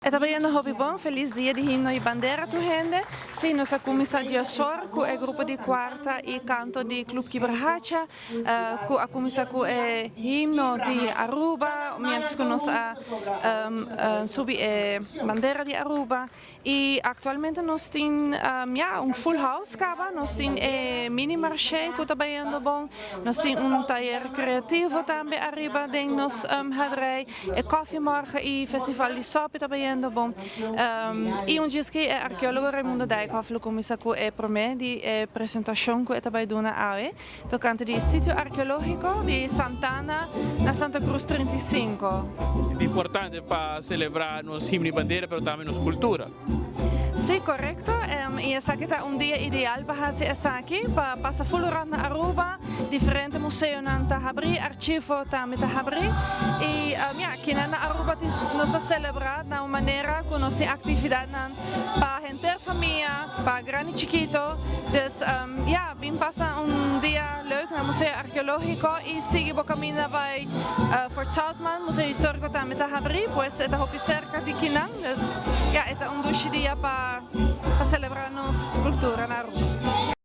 E ta bayendo hopi bon. Feliz Dia di Himno y Bandera tur hende. Si, nos a cuminsa diasor cu e grupo di cuarta y canto di Club Kibrahacha cu a cuminsa cu e himno di Aruba mientras cu nos a subi e bandera di Aruba. Y actualmente nos tin ya un full house caba, nos tin e mini marché cu ta bayendo bon, nos tin un tayer creativo tambe ariba den nos hadrij, e koffie morgen y festival di sopi ta bayendo bon. Y un djis ki e arkeologo Raimundo Dijkhoff lo cuminsa cu e prome di e presentacion cu e ta bay duna awe tocante di sitio arkeologico di Santana na Santa Cruz 35. Importante pa celebra nos himno y bandera pero tambe nos cultura. Sí, correcto. Y esaki ta un dia ideal pa haci esaki, pa pasa full rond na Aruba, diferente museonan ta habri, archivo tambe ta habri. Y ya, kinan na Aruba nos ta celebra na un manera cu nos tin actividadnan pa henter famia, pa grandi y chikito. Dus ya, bin pasa un dia leuk na Museo Arkeologico y sigui bo caminda bay Fort Zoutman, Museo Historico tambe ta habri, pues e ta hopi cerca di kinan. Dus ya, e ta un dushi dia pa celebra nos cultura na Aruba.